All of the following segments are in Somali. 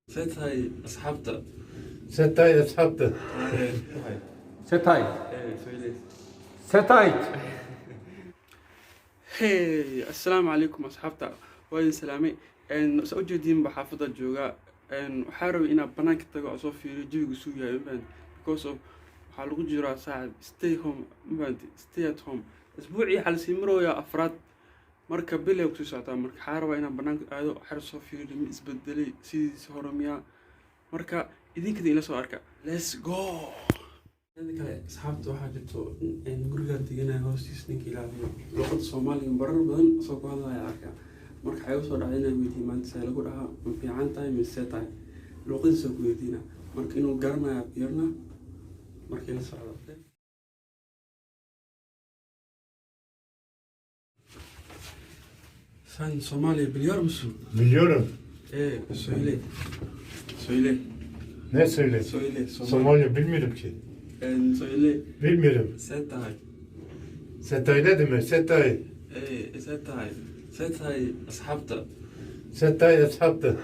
See tahay, asxaabta? Setay asxaabta. Setay. Söyle. Setay. Hey, assalaamu calaykum asxaabta, waa idin salaamay. Saa ujeediinba xaafadda jooga. Waxaa rabay inaan banaanka tago oo soo fiiriyo jawigu suu yahay, mafahant, because of waxaa lagu jiraa saaxib stay home, mafahant, stay at home. Isbuucii waxaa lasii marooyaa afraad, marka bil ay kusii socotaa. Marka waxaa rabaa inaan banaanka aado, xer soo fiiriyo, ma isbedelay, sidiisi hore miyaa? Marka idinkada ila soo arka. Let's go. Teeda kale asxaabta, waxaa jirto in gurigaan deganaya hoostiis ninka ilaaliyo luqadda Soomaaliga barar badan soo ku hadlaya arka. Marka waxay usoo dhacday inaan weydiiyo maanta see lagu dhahaa, ma fiican tahay mise tahay, luqadiisa ku weydiina. Marka inuu garanayo fiirna markii la socdo. Sen Somaliya biliyor musun? Biliyorum. Söyle. Söyle. Ne söyle? Söyle. Somali. Somali bilmiyorum ki. Söyle. Bilmiyorum. Setay. Setay ne demek? Setay. Setay. Setay asxaabta. Setay asxaabta.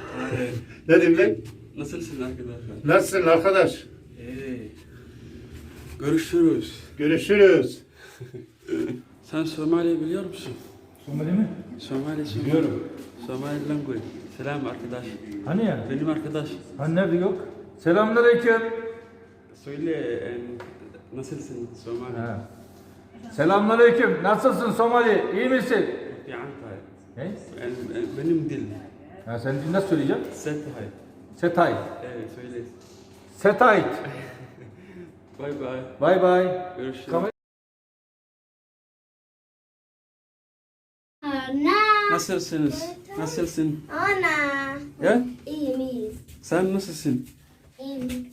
Ne demek? Nasılsın arkadaşlar? Nasılsın arkadaş? Görüşürüz. Görüşürüz. Sen Somaliya biliyor musun? Somali mi? Somali, Somali. Biliyorum. Somali language. Selam arkadaş. Hani ya? Benim arkadaş. Hani nerede yok? Selamünaleyküm. Söyle, nasılsın Somali? Ha. Selamünaleyküm. Nasılsın Somali? İyi misin? Fiican tahay. Ne? Benim dil. Ha, sen nasıl söyleyeceksin? Setay. Setay. Söyle. Setay. Bye bye. Bye bye. Görüşürüz. Ana. Nasılsınız? Nasılsın? Ana. Ya? İyiyim, iyiyim. Sen nasılsın? İyiyim.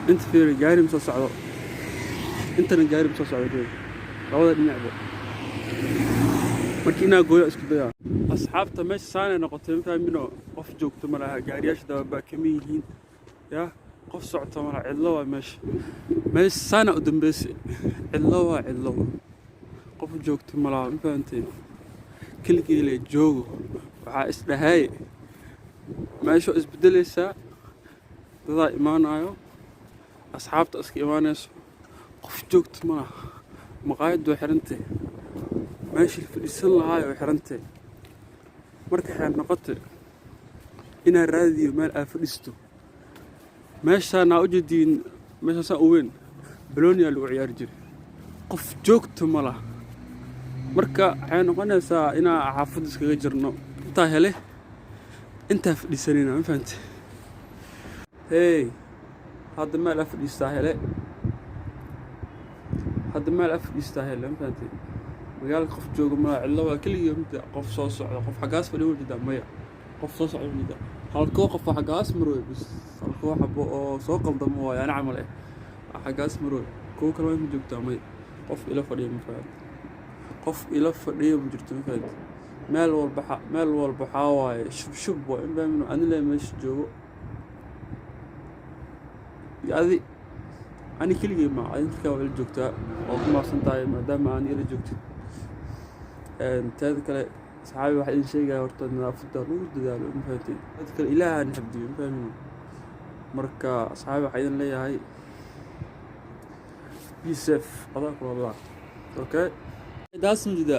Inta fiiri, gaari ma soo socdo? Intana gaari ma soo socdo? Fiiri labada dhinacba. Marka inaa gooyo isku dayaa asxaabta, meesha saanay noqotay, ma fahmino. Qof joogto ma laha, gaariyaasha dababaakama yihiin, ya qof socto ma laha, cidlo waa meesha. Meesha saana u dambeysay, cidlo waa, cidlo waa, qof joogto ma laha, ma fahanteen? Keligii le joogo. Waxaa isdhahay meesha waa isbedelaysaa, dadaa imaanayo, asxaabta iska imaanayso, qof joogto ma laha. Maqaayaddu way xirantay, meeshii la fadhiisan lahaay way xirantay. Marka waxay noqotay inaan raadiyo meel aad fadhiisto. Meeshaan aa ujeediin, meeshaasaan u weyn, balooniyaa lagu ciyaari jiray, qof joogto ma laha. Marka waxay noqonaysaa inaa xaafadda iskaga jirno, intaa hele intaa fadhiisanayna, ma fahante? Hey, hadda meel aa fadhiistaa hele, hadda meel aa fadhiistaa hele, ma fahante? Magaalka qof jooga malaha, cidlo waa, keligii mida. Qof soo socda, qof xaggaas fadhiya ma jeedaa? Maya, qof soo socda ma jeedaa? Halkoo qof oo xaggaas marooy bis, halkoo xabo oo soo qaldamo waayo ani camal xaggaas marooy. Kuwo kale waa ma joogtaa? Maya, qof ila fadhiya, ma fahante, qof ila fadhiya ma jirto, ma fahante? Meel walba meel walba waxaa waaye shub shub waay, ma fahmino. Ani le meesha joogo iyo adi, ani keligay ma, adinka waa ila joogtaa oo ku maaqsan tahay maadaama aan ila joogtid. Teeda kale asxaabi, waxaa idin sheegaya horta nadaafadda lagu dadaalo, ma fahanteen? Teeda kale Ilaaha xifdiyo, ma fahmino. Marka asxaabi, waxaa idin leeyahay be safe, adaa kula wadaa. Okay, daas majida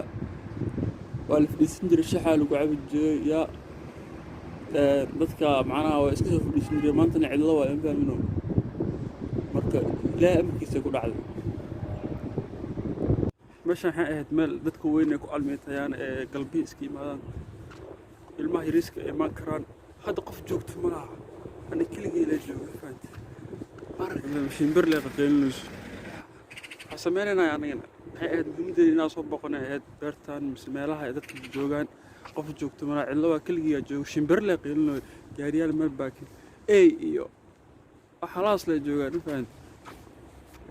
waa la fadhiisan jiray, shaxaa lagu cabi jiray, yaa dadka macnaha waa iska soo fadhiisan jiray. Maantana cidlo waa, ma fahmino. Marka Ilaahay amarkiisa ku dhacday. Meeshan waxay ahayd meel dadka weyn ay ku almeetayaan ee galbihi iska yimaadaan, ilmaha yariiska ay imaan karaan. Hadda qof joogto ma laha, ani keligay la jooga, fahanti? Shimbir lee qaqeylinayso. Waxaan sameynaynaa anagana, waxay ahayd muhiimadeeda inaan soo boqonay ahayd beertan mise meelaha ay dadka joogaan. Qof joogto malaha, cidlo waa, keligiyaa joogo, shimbir lee qeylinayo, gaariyaal meel baakin ey iyo waxalaas lee joogaan, ma fahanti?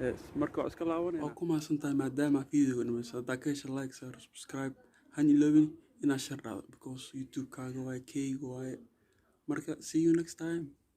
Yes, marka waa iska laabanayna. Waa ku mahadsan tahay maadaama videoga dhamayso. Haddaa ka hesha, like saar, subscribe han iloobin inaad share dhahdo, because YouTube-kaaga waaye, keyga waaye. Marka see you next time.